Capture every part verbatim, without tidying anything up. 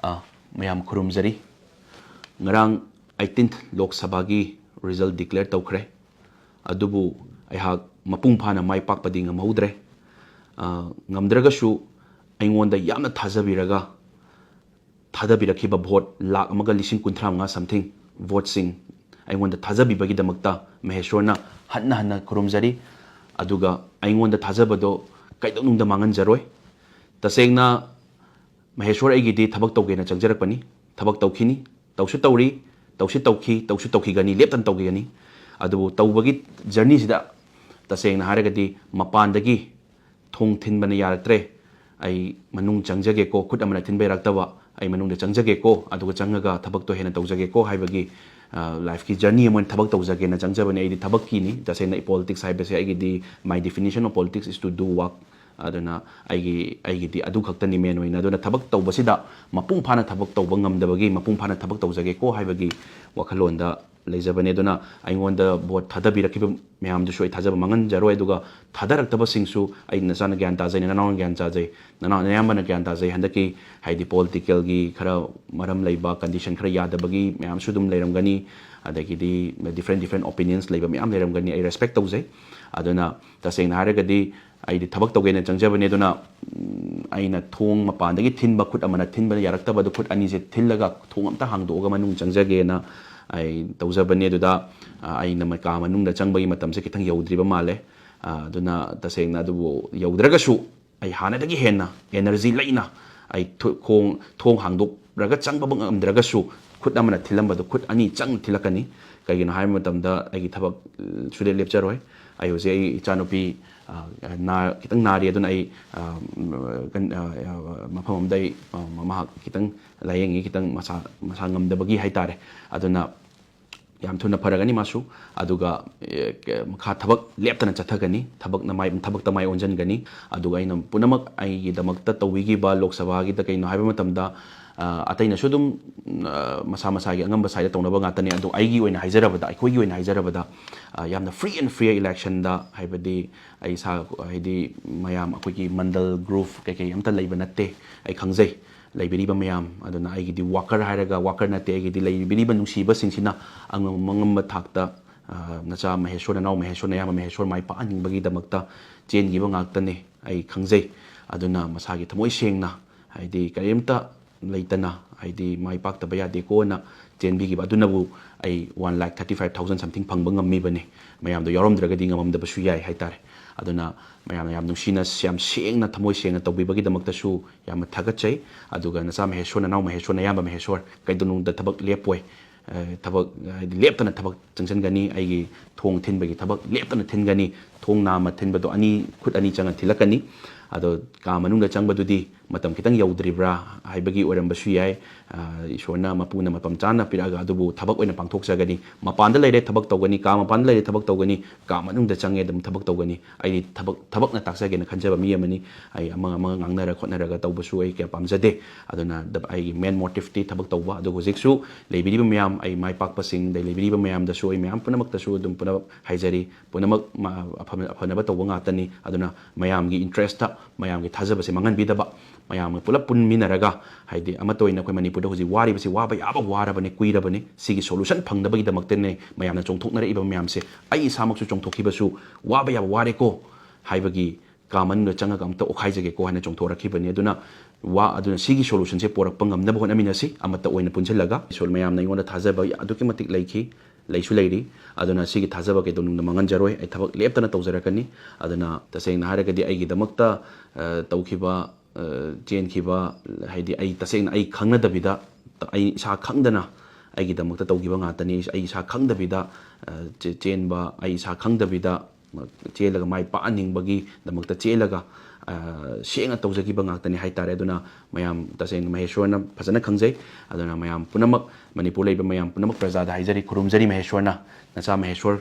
ꯑ, ꯃꯌꯥꯝ ꯈꯨꯔꯨꯝꯖꯔꯤ꯫ ꯉꯔꯥꯡ eighteenth ꯂꯣꯛ ꯁꯚꯥꯒꯤ result declare ꯇꯧꯈ꯭ꯔꯦ꯫ ꯑꯗꯨꯕꯨ ꯑꯩꯍꯥꯛ ꯃꯄꯨꯡ ꯐꯥꯅ ꯃꯥꯏ ꯄꯥꯛꯄꯗꯤ ꯉꯝꯍꯧꯗ꯭ꯔꯦ꯫ ꯑ, ꯉꯝꯗ꯭ꯔꯒꯁꯨ ꯑꯩꯉꯣꯟꯗ ꯌꯥꯝꯅ ꯊꯥꯖꯕꯤꯔꯒ ꯊꯥꯗꯕꯤꯔꯛꯈꯤꯕ vote ꯂꯥꯈ ꯑꯃꯒ ꯂꯤꯁꯤꯡ ꯀꯨꯟꯊ꯭ꯔꯥ ꯃꯉꯥ something voteꯁꯤꯡ ꯑꯩꯉꯣꯟꯗ ꯊꯥꯖꯕꯤꯕꯒꯤꯗꯃꯛꯇ ꯃꯍꯦꯁꯣꯔꯅ ꯍꯟꯅ ꯍꯟꯅ ꯈꯨꯔꯨꯝꯖꯔꯤ꯫ ꯑꯗꯨꯒ ꯑꯩꯉꯣꯟꯗ ꯊꯥꯖꯕꯗꯣ ꯀꯩꯗꯧꯅꯨꯡꯗ ꯃꯥꯡꯍꯟꯖꯔꯣꯏ꯫ ꯇꯁꯦꯡꯅ ꯃꯍꯦꯁꯣꯔ ꯑꯩꯒꯤꯗꯤ ꯊꯕꯛ ꯇꯧꯒꯦꯅ ꯆꯪꯖꯔꯛꯄꯅꯤ꯫ ꯊꯕꯛ ꯇꯧꯈꯤꯅꯤ, ꯇꯧꯁꯨ ꯇꯧꯔꯤ, ꯇꯧꯁꯨ ꯇꯧꯈꯤ, ꯇꯧꯁꯨ ꯇꯧꯈꯤꯒꯅꯤ, ꯂꯦꯞꯇꯅ ꯇꯧꯈꯤꯒꯅꯤ꯫ ꯑꯗꯨꯕꯨ ꯇꯧꯕꯒꯤ journeyꯁꯤꯗ ꯇꯁꯦꯡꯅ ꯍꯥꯏꯔꯒꯗꯤ ꯃꯄꯥꯟꯗꯒꯤ ꯊꯣꯡ ꯊꯤꯟꯕꯅ ꯌꯥꯔꯛꯇ꯭ꯔꯦ, ꯑꯩ ꯃꯅꯨꯡ ꯆꯪꯖꯒꯦꯀꯣ, ꯈꯨꯠ ꯑꯃꯅ ꯊꯤꯟꯕ ꯌꯥꯔꯛꯇꯕ, ꯑꯩ ꯃꯅꯨꯡꯗ ꯆꯪꯖꯒꯦꯀꯣ, ꯑꯗꯨꯒ ꯆꯪꯉꯒ ꯊꯕꯛꯇꯣ ꯍꯦꯟꯅ ꯇꯧꯖꯒꯦꯀꯣ ꯍꯥꯏꯕꯒꯤ, ꯑ, lifeꯀꯤ journey ꯑꯃ ꯑꯣꯏꯅ ꯊꯕꯛ ꯇꯧꯖꯒꯦꯅ ꯆꯪꯖꯕꯅꯤ꯫ ꯑꯩꯗꯤ ꯊꯕꯛꯀꯤꯅꯤ꯫ ꯇꯁꯦꯡꯅ politics ꯍꯥꯏꯕꯁꯦ ꯑꯩꯒꯤꯗꯤ, my definition of politics is to do work꯫ ꯑꯗꯨꯅ ꯑꯩꯒꯤ, ꯑꯩꯒꯤꯗꯤ ꯑꯗꯨ ꯈꯛꯇꯅꯤ main ꯑꯣꯏꯅ꯫ ꯑꯗꯨꯅ ꯊꯕꯛ ꯇꯧꯕꯁꯤꯗ ꯃꯄꯨꯡ ꯐꯥꯅ ꯊꯕꯛ ꯇꯧꯕ ꯉꯝꯗꯕꯒꯤ, ꯃꯄꯨꯡ ꯐꯥꯅ ꯊꯕꯛ ꯇꯧꯖꯒꯦꯀꯣ ꯍꯥꯏꯕꯒꯤ ꯋꯥꯈꯜꯂꯣꯟꯗ ꯂꯩꯖꯕꯅꯦ꯫ ꯑꯗꯨꯅ ꯑꯩꯉꯣꯟꯗ vote ꯊꯥꯗꯕꯤꯔꯛꯈꯤꯕ ꯃꯌꯥꯝꯗꯨꯁꯨ ꯑꯩ ꯊꯥꯖꯕ ꯃꯥꯡꯍꯟꯖꯔꯣꯏ꯫ ꯑꯗꯨꯒ ꯊꯥꯗꯔꯛꯇꯕꯁꯤꯡꯁꯨ ꯑꯩ ꯅꯆꯥꯅ ꯒ꯭ꯌꯥꯟ ꯇꯥꯖꯩ, ꯅꯅꯥꯎꯅ ꯒ꯭ꯌꯥꯟ ꯇꯥꯖꯩ, ꯅꯅꯥꯎ, ꯅꯌꯥꯝꯕꯅ ꯒ꯭ꯌꯥꯟ ꯇꯥꯖꯩ꯫ ꯍꯟꯗꯛꯀꯤ ꯍꯥꯏꯗꯤ politicalꯒꯤ ꯈꯔ ꯃꯔꯝ ꯂꯩꯕ, condition ꯈꯔ ꯌꯥꯗꯕꯒꯤ ꯃꯌꯥꯝꯁꯨ ꯑꯗꯨꯝ ꯂꯩꯔꯝꯒꯅꯤ꯫ ꯑꯗꯒꯤꯗꯤ different different opinions ꯂꯩꯕ ꯃꯌꯥꯝ ꯂꯩꯔꯝꯒꯅꯤ꯫ ꯑꯩ respect ꯇꯧꯖꯩ꯫ ꯑꯗꯨꯅ ꯇꯁꯦꯡꯅ ꯍꯥꯏꯔꯒꯗꯤ ꯑꯩꯗꯤ ꯊꯕꯛ ꯇꯧꯒꯦꯅ ꯆꯪꯖꯕꯅꯤ꯫ ꯑꯗꯨꯅ, ꯎꯝ, ꯑꯩꯅ ꯊꯣꯡ ꯃꯄꯥꯟꯗꯒꯤ ꯊꯤꯟꯕ, ꯈꯨꯠ ꯑꯃꯅ ꯊꯤꯟꯕ ꯌꯥꯔꯛꯇꯕꯗꯨ ꯈꯨꯠ ꯑꯅꯤꯁꯦ ꯊꯤꯜꯂꯒ ꯊꯣꯡ ꯑꯝꯇ ꯍꯥꯡꯗꯣꯛꯑꯒ ꯃꯅꯨꯡ ꯆꯪꯖꯒꯦꯅ ꯑꯩ ꯇꯧꯖꯕꯅꯤ꯫ ꯑꯗꯨꯗ, ꯑ, ꯑꯩꯅ ꯃ-, ꯀꯥ ꯃꯅꯨꯡꯗ ꯆꯪꯕꯒꯤ ꯃꯇꯝꯁꯦ ꯈꯤꯇꯪ ꯌꯧꯗ꯭ꯔꯤꯕ ꯃꯥꯜꯂꯦ꯫ ꯑ, ꯑꯗꯨꯅ ꯇꯁꯦꯡꯅ ꯑꯗꯨꯕꯨ ꯌꯧꯗ꯭ꯔꯒꯁꯨ ꯑꯩ ꯍꯥꯟꯅꯗꯒꯤ ꯍꯦꯟꯅ energy ꯂꯩꯅ ꯑꯩ ꯊꯨ-, ꯈꯣꯡ-, ꯊꯣꯡ ꯍꯥꯡꯗꯣꯛꯂꯒ ꯆꯪꯕ ꯉꯝꯗ꯭ꯔꯒꯁꯨ ꯈꯨꯠ ꯑꯃꯅ ꯊꯤꯜꯂꯝꯕꯗꯨ ꯈꯨꯠ ꯑꯅꯤ ꯆꯪꯅ ꯊꯤꯜꯂꯛꯀꯅꯤ꯫ ꯀꯩꯒꯤꯅꯣ ꯍꯥꯏꯕ ꯃꯇꯝꯗ ꯑꯩꯒꯤ ꯊꯕꯛ, ꯎꯝ, ꯁꯨꯡꯂꯦꯞ ꯂꯦꯞꯆꯔꯣꯏ꯫ ꯑꯩ ꯍꯧꯖꯤꯛ ꯑꯩ ꯏꯆꯥꯅꯨꯄꯤ, ꯑ, ꯅꯥ-, ꯈꯤꯇꯪ ꯅꯥꯔꯤ꯫ ꯑꯗꯨꯅ ꯑꯩ, ꯑ, ꯎꯝ, ꯀꯟ-, ꯑ, ꯑ, ꯃꯐꯝ ꯑꯃꯗ ꯑꯩ, ꯑ, ꯃꯍꯥꯛ ꯈꯤꯇꯪ ꯂꯥꯌꯦꯡꯉꯤ, ꯈꯤꯇꯪ ꯃꯁꯥ, ꯃꯁꯥ ꯉꯝꯗꯕꯒꯤ ꯍꯥꯏꯇꯥꯔꯦ꯫ ꯑꯗꯨꯅ ꯌꯥꯝ ꯊꯨꯅ ꯐꯔꯒꯅꯤ ꯃꯥꯁꯨ꯫ ꯑꯗꯨꯒ, ꯑꯦ, ꯀ-, ꯃꯈꯥ ꯊꯕꯛ ꯂꯦꯞꯇꯅ ꯆꯠꯊꯒꯅꯤ, ꯊꯕꯛꯅ ꯃꯥꯏ, ꯊꯕꯛꯇ ꯃꯥꯏ ꯑꯣꯟꯁꯤꯟꯒꯅꯤ꯫ ꯑꯗꯨꯒ ꯑꯩꯅ ꯄꯨꯝꯅꯃꯛ ꯑꯩꯒꯤꯗꯃꯛꯇ ꯇꯧꯕꯤꯈꯤꯕ ꯂꯣꯛ ꯁꯚꯥꯒꯤꯗ ꯀꯩꯅꯣ ꯍꯥꯏꯕ ꯃꯇꯝꯗ, ꯑ, ꯑꯇꯩꯅꯁꯨ ꯑꯗꯨꯝ, ꯑ, ꯃꯁꯥ ꯃꯁꯥꯒꯤ ꯑꯉꯝꯕ side ꯇꯧꯅꯕ ꯉꯥꯛꯇꯅꯤ꯫ ꯑꯗꯣ ꯑꯩꯒꯤ ꯑꯣꯏꯅ ꯍꯥꯏꯖꯔꯕꯗ, ꯑꯩꯈꯣꯏꯒꯤ ꯑꯣꯏꯅ ꯍꯥꯏꯖꯔꯕꯗ, ꯑ, ꯌꯥꯝꯅ free and fair electionꯗ, ꯍꯥꯏꯕꯗꯤ ꯑꯩ ꯏꯁꯥ, ꯍꯥꯏꯗꯤ ꯃꯌꯥꯝ ꯑꯩꯈꯣꯏꯒꯤ ꯃꯟꯗꯜ group ꯀꯩꯀꯩ ꯑꯝꯇ ꯂꯩꯕ ꯅꯠꯇꯦ, ꯑꯩ ꯈꯪꯖꯩ꯫ ꯂꯩꯕꯤꯔꯤꯕ ꯃꯌꯥꯝ, ꯑꯗꯨꯅ ꯑꯩꯒꯤꯗꯤ worker ꯍꯥꯏꯔꯒ worker ꯅꯠꯇꯦ, ꯑꯩꯒꯤꯗꯤ ꯂꯩꯕꯤꯔꯤꯕ ꯅꯨꯡꯁꯤꯕꯁꯤꯡꯁꯤꯅ ꯑꯉꯝ ꯑꯉꯝꯕ ꯊꯥꯛꯇ, ꯑ, ꯅꯆꯥ ꯃꯍꯦꯁꯣꯔ, ꯅꯅꯥꯎ ꯃꯍꯦꯁꯣꯔ, ꯅꯌꯥꯝꯕ ꯃꯍꯦꯁꯣꯔ ꯃꯥꯏ ꯄꯥꯛꯍꯟꯅꯤꯡꯕꯒꯤꯗꯃꯛꯇ ꯆꯦꯟꯈꯤꯕ ꯉꯥꯛꯇꯅꯤ ꯑꯩ ꯈꯪꯖꯩ꯫ ꯑꯗꯨꯅ ꯃꯁꯥꯒꯤ ꯊꯃꯣꯏ ꯁꯦꯡꯅ, ꯍꯥꯏꯗꯤ ꯀꯔꯤꯝꯇ ꯂꯩꯇꯅ, ꯍꯥꯏꯗꯤ ꯃꯥꯏ ꯄꯥꯛꯇꯕ ꯌꯥꯗꯦꯀꯣꯅ ꯆꯦꯟꯕꯤꯈꯤꯕ ꯑꯗꯨꯅꯕꯨ ꯑꯩ one lakh thirty five thousand something ꯐꯪꯕ ꯉꯝꯃꯤꯕꯅꯤ꯫ ꯃꯌꯥꯝꯗꯣ ꯌꯥꯎꯔꯝꯗ꯭ꯔꯒꯗꯤ ꯉꯝꯃꯝꯗꯕꯁꯨ ꯌꯥꯏ ꯍꯥꯏꯇꯥꯔꯦ꯫ ꯑꯗꯨꯅ ꯃꯌꯥꯝꯅ ꯌꯥꯝ ꯅꯨꯡꯁꯤꯅ, ꯌꯥꯝ ꯁꯦꯡꯅ, ꯊꯃꯣꯏ ꯁꯦꯡꯅ ꯇꯧꯕꯤꯕꯒꯤꯗꯃꯛꯇꯁꯨ ꯌꯥꯝꯅ ꯊꯥꯒꯠꯆꯩ꯫ ꯑꯗꯨꯒ ꯅꯆꯥ ꯃꯍꯦꯁꯣꯔ, ꯅꯅꯥꯎ ꯃꯍꯦꯁꯣꯔ, ꯅꯌꯥꯝꯕ ꯃꯍꯦꯁꯣꯔ, ꯀꯩꯗꯧꯅꯨꯡꯗ ꯊꯕꯛ ꯂꯦꯞꯄꯣꯏ꯫ ꯑ, ꯊꯕꯛ, ꯍꯥꯏꯗꯤ ꯂꯦꯞꯇꯅ ꯊꯕꯛ ꯆꯪꯁꯤꯟꯒꯅꯤ꯫ ꯑꯩꯒꯤ ꯊꯣꯡ ꯊꯤꯟꯕꯒꯤ ꯊꯕꯛ ꯂꯦꯞꯇꯅ ꯊꯤꯟꯒꯅꯤ꯫ ꯊꯣꯡ ꯅꯥꯝꯃ ꯊꯤꯟꯕꯗꯣ ꯑꯅꯤ, ꯈꯨꯠ ꯑꯅꯤ ꯆꯪꯉ ꯊꯤꯜꯂꯛꯀꯅꯤ꯫ ꯑꯗꯣ ꯀꯥ ꯃꯅꯨꯡꯗ ꯆꯪꯕꯗꯨꯗꯤ ꯃꯇꯝ ꯈꯤꯇꯪ ꯌꯧꯗ꯭ꯔꯤꯕ꯭ꯔꯥ ꯍꯥꯏꯕꯒꯤ ꯑꯣꯏꯔꯝꯕꯁꯨ ꯌꯥꯏ꯫ ꯑ, ꯏꯁꯣꯔꯅ ꯃꯄꯨꯅ ꯃꯇꯝ ꯆꯥꯅ ꯄꯤꯔꯛꯑꯒ ꯑꯗꯨꯕꯨ ꯊꯕꯛ ꯑꯣꯏꯅ ꯄꯥꯡꯊꯣꯛꯆꯒꯅꯤ꯫ ꯃꯄꯥꯟꯗ ꯂꯩꯔꯦ, ꯊꯕꯛ ꯇꯧꯒꯅꯤ꯫ ꯀꯥ ꯃꯄꯥꯟꯗ ꯂꯩꯔꯦ, ꯊꯕꯛ ꯇꯧꯒꯅꯤ꯫ ꯀꯥ ꯃꯅꯨꯡꯗ ꯆꯪꯉꯦ, ꯑꯗꯨꯝ ꯊꯕꯛ ꯇꯧꯒꯅꯤ꯫ ꯑꯩꯗꯤ ꯊꯕꯛ, ꯊꯕꯛꯅ ꯇꯥꯛꯆꯒꯦꯅ ꯈꯟꯖꯕ ꯃꯤ ꯑꯃꯅꯤ꯫ ꯑꯩ ꯑꯃ ꯑꯃꯒ ꯉꯥꯡꯅꯔ ꯈꯣꯠꯅꯔꯒ ꯇꯧꯕꯁꯨ ꯑꯩ ꯀꯌꯥ ꯄꯥꯝꯖꯗꯦ꯫ ꯑꯗꯨꯅ ꯗ-, ꯑꯩꯒꯤ main motiveꯇꯤ ꯊꯕꯛ ꯇꯧꯕ꯫ ꯑꯗꯨꯒ ꯍꯧꯖꯤꯛꯁꯨ ꯂꯩꯕꯤꯔꯤꯕ ꯃꯌꯥꯝ, ꯑꯩ ꯃꯥꯏ ꯄꯥꯛꯄꯁꯤꯡ, ꯑꯗꯩ ꯂꯩꯕꯤꯔꯤꯕ ꯃꯌꯥꯝꯗꯁꯨ ꯑꯩ ꯃꯌꯥꯝ ꯄꯨꯝꯅꯃꯛꯇꯁꯨ ꯑꯗꯨꯝ ꯄꯨꯝꯅꯃꯛ ꯍꯥꯏꯖꯔꯤ꯫ ꯄꯨꯝꯅꯃꯛ ꯃ-, ꯑꯐꯕ, ꯑꯐꯅꯕ ꯇꯧꯕ ꯉꯥꯛꯇꯅꯤ꯫ ꯑꯗꯨꯅ ꯃꯌꯥꯝꯒꯤ interestꯇ, ꯃꯌꯥꯝꯒꯤ ꯊꯥꯖꯕꯁꯦ ꯃꯥꯡꯍꯟꯕꯤꯗꯕ, ꯃꯌꯥꯝꯒ ꯄꯨꯂꯞ ꯄꯨꯟꯃꯤꯟꯅꯔꯒ, ꯍꯥꯏꯗꯤ ꯑꯃꯠꯇ ꯑꯣꯏꯅ ꯑꯩꯈꯣꯏ ꯃꯅꯤꯄꯨꯔꯗ ꯍꯧꯖꯤꯛ ꯋꯥꯔꯤꯕꯁꯤ ꯋꯥꯕ ꯌꯥꯕ ꯋꯥꯔꯕꯅꯤ, ꯀꯨꯏꯔꯕꯅꯤ꯫ ꯁꯤꯒꯤ solution ꯐꯪꯅꯕꯒꯤꯗꯃꯛꯇꯅꯦ ꯃꯌꯥꯝꯅ ꯆꯣꯡꯊꯣꯛꯅꯔꯛꯏꯕ ꯃꯌꯥꯝꯁꯦ꯫ ꯑꯩ ꯏꯁꯥꯃꯛꯁꯨ ꯆꯣꯡꯊꯣꯛꯈꯤꯕꯁꯨ ꯋꯥꯕ ꯌꯥꯕ ꯋꯥꯔꯦꯀꯣ ꯍꯥꯏꯕꯒꯤ ꯀꯥ ꯃꯅꯨꯡꯗ ꯆꯪꯉꯒ ꯑꯝꯇ ꯑꯣꯛꯈꯥꯏꯖꯒꯦꯀꯣ ꯍꯥꯏꯅ ꯆꯣꯡꯊꯣꯔꯛꯈꯤꯕꯅꯤ꯫ ꯑꯗꯨꯅ ꯋꯥ-, ꯑꯗꯨꯅ ꯁꯤꯒꯤ solutionꯁꯦ ꯄꯣꯔꯛꯄ ꯉꯝꯅꯕ ꯍꯣꯠꯅꯃꯤꯟꯅꯁꯤ, ꯑꯃꯠꯇ ꯑꯣꯏꯅ ꯄꯨꯟꯁꯤꯜꯂꯒ꯫ ꯏꯁꯣꯔ ꯃꯌꯥꯝꯅ ꯑꯩꯉꯣꯟꯗ ꯊꯥꯖꯕ ꯑꯗꯨꯛꯀꯤ ꯃꯇꯤꯛ ꯂꯩꯈꯤ, ꯂꯩꯁꯨ ꯂꯩꯔꯤ꯫ ꯑꯗꯨꯅ ꯁꯤꯒꯤ ꯊꯥꯖꯕ ꯀꯩꯗꯧꯅꯨꯡꯗ ꯃꯥꯡꯍꯟꯖꯔꯣꯏ꯫ ꯑꯩ ꯊꯕꯛ ꯂꯦꯞꯇꯅ ꯇꯧꯖꯔꯛꯀꯅꯤ꯫ ꯑꯗꯨꯅ ꯇꯁꯦꯡꯅ ꯍꯥꯏꯔꯒꯗꯤ ꯑꯩꯒꯤꯗꯃꯛꯇ, ꯑ, ꯇꯧꯈꯤꯕ, ꯑ, ꯆꯦꯟꯈꯤꯕ, ꯍꯥꯏꯗꯤ ꯑꯩ ꯇꯁꯦꯡꯅ ꯑꯩ ꯈꯪꯅꯗꯕꯤꯗ, ꯑꯩ ꯏꯁꯥ ꯈꯪꯗꯅ ꯑꯩꯒꯤꯗꯃꯛꯇ ꯇꯧꯈꯤꯕ ꯉꯥꯛꯇꯅꯤ꯫ ꯑꯩ ꯏꯁꯥ ꯈꯪꯗꯕꯤꯗ, ꯑ, ꯆꯦ-, ꯆꯦꯟꯕ, ꯑꯩ ꯏꯁꯥ ꯈꯪꯗꯕꯤꯗ ꯆꯦꯜꯂꯒ ꯃꯥꯏ ꯄꯥꯛꯍꯟꯅꯤꯡꯕꯒꯤꯗꯃꯛꯇ ꯆꯦꯜꯂꯒ, ꯑ, ꯁꯦꯡꯅ ꯇꯧꯖꯈꯤꯕ ꯉꯥꯛꯇꯅꯤ ꯍꯥꯏꯇꯥꯔꯦ꯫ ꯑꯗꯨꯅ ꯃꯌꯥꯝ ꯇꯁꯦꯡꯅ ꯃꯍꯦꯁꯣꯔꯅ ꯐꯖꯅ ꯈꯪꯖꯩ꯫ ꯑꯗꯨꯅ ꯃꯌꯥꯝ ꯄꯨꯝꯅꯃꯛ, ꯃꯅꯤꯄꯨꯔ ꯂꯩꯕ ꯃꯌꯥꯝ ꯄꯨꯝꯅꯃꯛ ꯄ꯭ꯔꯖꯥꯗ ꯍꯥꯏꯖꯔꯤ, ꯈꯨꯔꯨꯝꯖꯔꯤ ꯃꯍꯦꯁꯣꯔꯅ, ꯅꯆꯥ ꯃꯍꯦꯁꯣꯔ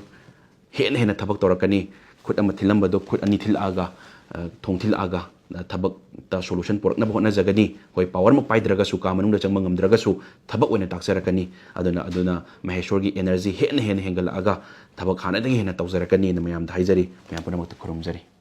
ꯍꯦꯟꯅ ꯍꯦꯟꯅ ꯊꯕꯛ ꯇꯧꯔꯛꯀꯅꯤ꯫ ꯈꯨꯠ ꯑꯃ ꯊꯤꯜꯂꯝꯕꯗꯣ ꯈꯨꯠ ꯑꯅꯤ ꯊꯤꯜꯂꯛꯑꯒ, ꯑ, ꯊꯣꯡ ꯊꯤꯜꯂꯛꯑꯒ, ꯑ, ꯊꯕꯛꯇ solution ꯄꯨꯔꯛꯅꯕ ꯍꯣꯠꯅꯖꯒꯅꯤ꯫ ꯍꯣꯏ, powerꯃꯛ ꯄꯥꯏꯗ꯭ꯔꯒꯁꯨ, ꯀꯥ ꯃꯅꯨꯡꯗ ꯆꯪꯕ ꯉꯝꯗ꯭ꯔꯒꯁꯨ, ꯊꯕꯛ ꯑꯣꯏꯅ ꯇꯥꯛꯆꯔꯛꯀꯅꯤ꯫ ꯑꯗꯨꯅ, ꯑꯗꯨꯅ ꯃꯍꯦꯁꯣꯔꯒꯤ energy ꯍꯦꯟꯅ ꯍꯦꯟꯅ ꯍꯦꯟꯒꯠꯂꯛꯑꯒ ꯊꯕꯛ ꯍꯥꯟꯅꯗꯒꯤ ꯍꯦꯟꯅ ꯇꯧꯖꯔꯛꯀꯅꯤꯅ ꯃꯌꯥꯝꯗ ꯍꯥꯏꯖꯔꯤ꯫ ꯃꯌꯥꯝ ꯄꯨꯝꯅꯃꯛꯇ ꯈꯨꯔꯨꯝꯖꯔꯤ꯫